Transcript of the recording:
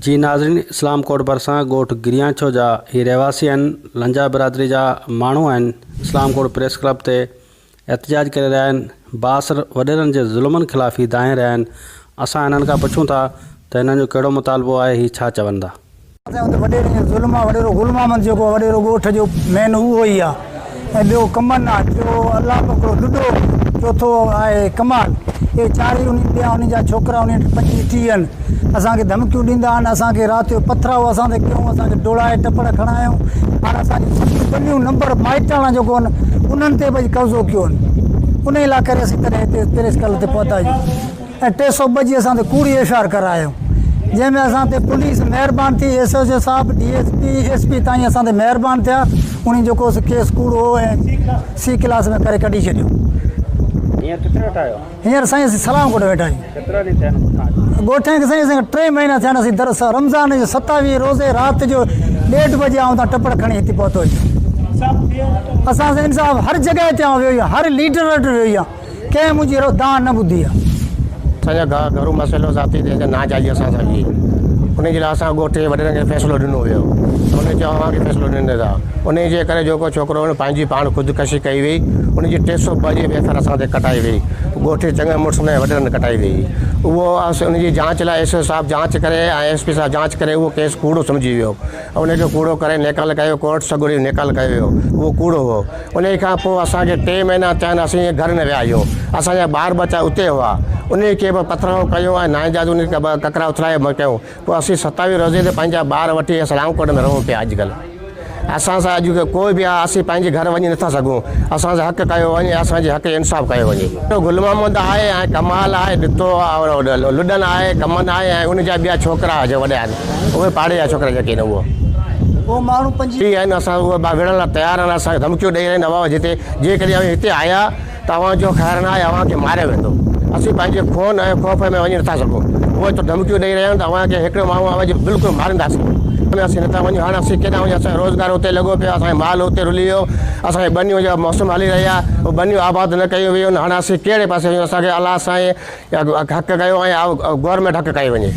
جي ناظرين اسلام ڪوٽ ڀرسان ڳوٺ گريانڇو جا هي رهواسي آهن لنجا برادري جا ماڻهو آهن اسلام ڪوٽ پريس ڪلب تي احتجاج ڪري رهيا آهن بااثر وڏيرن جي ظلمن خلاف هي دانهين رهيا آهن اسان هنن کان پڇون ٿا ته هنن جو ڪهڙو مطالبو آهي هي ڇا چون ٿا. اسان جي اتي وڏيري جو ظلم آ وڏيرو گل محمد جيڪو آ وڏيرو ڳوٺ جو مين اهو ئي آ ۽ ٻيو ڪمن آ ٽيو الله پڪڙو ڏڏو چوٿو آهي ڪمال اهي چار ئي انهن ٻيا انهن جا ڇوڪرا انهن وٽ پنجويهه ٽيهه آهن اسان کي ڌمڪيون ڏيندا آهن اسان کي رات جو پٿراء اسان تي ڪيون اسان کي ڊوڙائي ٽپڙ کڻايون هاڻ اسان جون سڄيون ٻنيون نمبر مائٽاڻا جيڪو آهن انهن تي به اڄ قبضو ڪيو آهن انهي لاء ڪري اسين تڏهن هتي پريس ڪلب تي پهتا آهيون. ۽ 302 جي اسان تي ڪوڙي ايف I R ڪرايو جنهن ۾ اسان تي پوليس مهربان ٿي ايس ايڇ او صاحب D S P S P تائين اسان تي مهربان ٿيا انهي جيڪو سو ڪيس ڪوڙو هو ۽ سي ڪلاس ۾ ڪري ڪڍي ڇڏيو. هينئر ڪٿي ويٺا آهيو؟ هينئر سائين اسين سلام ڪوٽ ويٺا آهيون. ڪيترا ڏينهن ٿيا آهن ڳوٺان اچي؟ ڳوٺ کي سائين اسان کي ٽي مهينا ٿيا آهن اسين در رمضان جي ستاويهه روزي رات جو ڏيڍ بجي آئون اتان ٽپڙ کڻي هتي پهتو آهيان. اسان سان انصاف هر جڳهه تي آئون ويو آهيان هر ليڊر وٽ ويو آهيان. ڪنهن منهنجي رو دانهن نه ٻڌي آ. اسان جا گهرو مسئلو ذاتي تي ناجائزي اسان سان ٿي انهي جي لاء اسان ڳوٺ جي وڏيرن کي فيصلو ڏنو ويو ته انهي چيو اوهان کي فيصلو ڏني ٿا انهي جي ڪري جيڪو ڇوڪرو هن پنهنجي پاڻ خودڪشي ڪئي وئي ان جي 302 جي ايف I R اسان تي ڪٽائي وئي ڳوٺ جي چڱن مڙسن ۽ وڏيرن ڪٽائي وئي اهو ان جي جاچ لاء ايس او صاحب جاچ ڪري ۽ ايس پي صاحب جاچ ڪري اهو ڪيس ڪوڙو سمجهي ويو ان کي ڪوڙو ڪري نيڪال ڪيو ڪورٽ سڳوري نيڪال ڪيو ويو اهو ڪوڙو هو انهيء کان پوء اسان کي ٽي مهينا ٿيا آهن اسين گهر نه ويا آهيون. اسان جا ٻار ٻچا اتي هئا. انهيء کي به پٿراء ڪيو ۽ ناانجازي انهن کي به ڪڪرا اٿلائي ڪيو. پوء اسين ستاويهه روزي تي پنهنجا ٻار وٺي اسلام ڪوٽ ۾ رهون پيا. اڄڪلهه اسان سان اڄ ڪو به آهي اسين پنهنجي گهر وڃي نٿا سگهون. اسان سان حق ڪيو وڃي ۽ اسان جي حق جو انصاف ڪيو وڃي. گل محمد آهي ۽ ڪمال آهي، ڏتو لڏن آهي، ڪمن آهي ۽ ان جا ٻيا ڇوڪرا جي وڏا آهن. اهي پاڙي جا ڇوڪرا جيڪي آهن اهو. اهو ماڻهو پنجين. ٿي آهن اسان اهي وڙهڻ لاء تيار آهن اسان کي ڌمڪيون ڏئي رهيا آهن اوهان جتي جيڪڏهن اوهين هتي آيا ته اوهان جو خير نه آهي اوهان کي ماريو ويندو اسين پنهنجي خون ۽ خوف ۾ وڃي نٿا سگهون اهي ته ڌمڪيون ڏئي رهيا آهن ته اوهان کي هڪڙو ماڻهو اوهان جي بلڪل مارينداسين ۾ اسين نٿا وڃون هاڻ اسين ڪيڏانهن وڃون اسان جو روزگار اتي لڳو پيو اسان جو مال اتي رلي ويو اسان جي ٻنيون جا موسم هلي رهي آهي اهي ٻنيون آباد نه ڪيون ويون آهن هاڻ اسين ڪهڙي پاسي وڃون اسان کي الله سائين حق ڪيو ۽ گورنمينٽ حق ڪئي وڃي.